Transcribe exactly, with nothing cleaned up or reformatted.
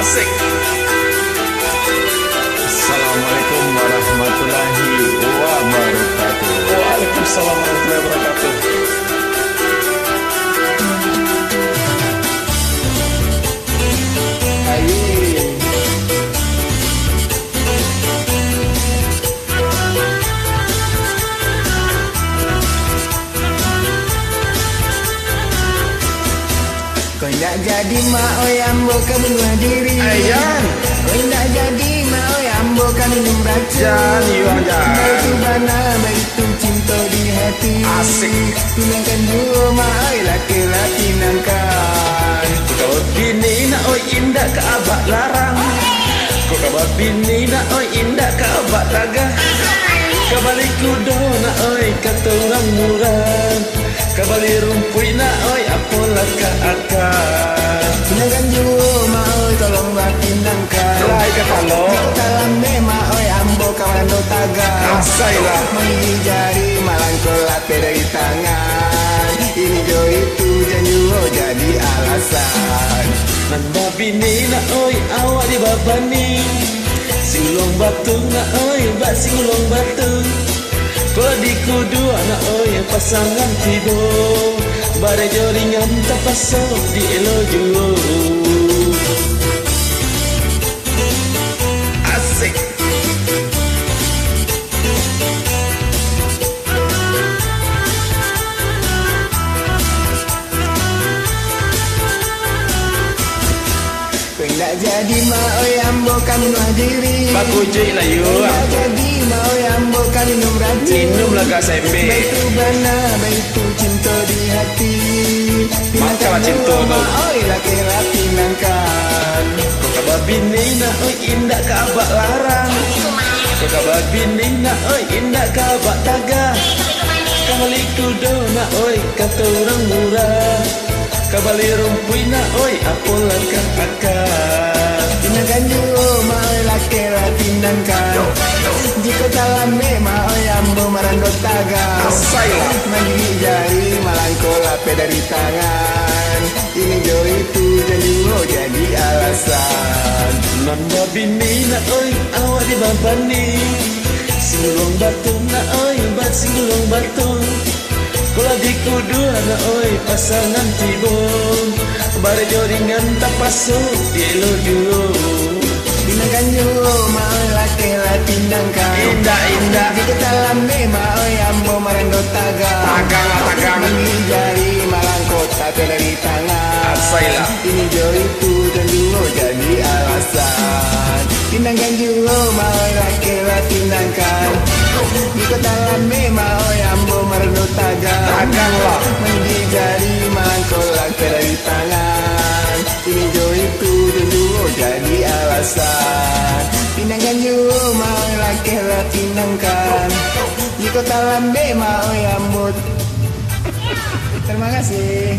Assalamualaikum warahmatullahi wabarakatuh. Waalaikumsalam warahmatullahi wabarakatuh. Aye. Kok indak jadi, Mak, oi, ambo ka bunuah diri. Ayan. Kok indak jadi, Mak, oi, ambo ka minum racun. Jan, Yuang, jan. Baitu bana, baitu cinto di hati. Asik. Pinangkan juo, Mak, oi, laki lah pinangkan. Kok ka babini nak, oi, indak ka abak larang. Kok ka babini nak, oi, indak ka abak tagah. Ka bali kudo nak, oi, kato urang murah. Ka bali rumpuik nak, oi, apolah ka aka. Pinangkan juo, Mak, oi, tolong bapinangkan. Lai kapalo. Jikok talambek, Mak, oi, ambo ka marando tagah. Asailah. Manggigik jari, malangko lapeh dari tangan. Ini jo itu, jan juo jadi alasan. Nan babini nak, oi, awak dibabani. Singulong batu nak, oi, bak singulong batu. Kok lah dikuduak nak, oi, pasangan tibo. Bareh jo ringan tapaso dielo juo. Asik. Kok indak jadi, Mak, oi, ambo ka bunuah diri. Bakujuik lah, Yu. Kok indak jadi, Mak, oi, ambo ka minum racun. Minumlah, Kak Sembe. Baitu bana, baitu cinto di hati. Makanlah cinto tu. Mak, oi, laki lah pinangkan. Kok ka babini nak, oi, indak ka abak larang. Kok ka babini nak, oi, indak ka abak tagah. Ka bali kudo nak, oi, kato urang murah. Ka bali rumpuik nak, oi, apolah ka aka. Pinangkan juo, Mak, oi, laki lah pinangkan. Jikok talambek, Mak, oi, ambo marando tagah. Asailah. Manggigik jari, malangko lapeh dari tangan. Ini jo itu, jan juo jadi alasan. Nan babini nak, oi, awak dibabani. Singulong batu nak, oi, bak singulong batu. Kok lah dikuduak nak, oi, pasangan tibo. Bareh jo ringan tapaso dielo juo. Pinangkan juo, Mak, oi, laki lah pinangkan. Indak, indak. Jikok talambek, Mak, oi, ambo marando tagah. Tagah lah, tagah. Manggigik jari, malangko lapeh dari tangan. Asailah. Ini jo itu, jan juo jadi alasan. Pinangkan juo, Mak, oi, laki lah pinangkan. Jikok talambek, Mak, oi, ambo marando tagah. Tagah lah. Manggigik jari, malangko lapeh dari tangan. Ini jo itu, jan juo jadi alasan. Pinangkan juo, Mak, oi, laki lah pinangkan. Jikok talambek, Mak, oi, ambo. Terima kasih.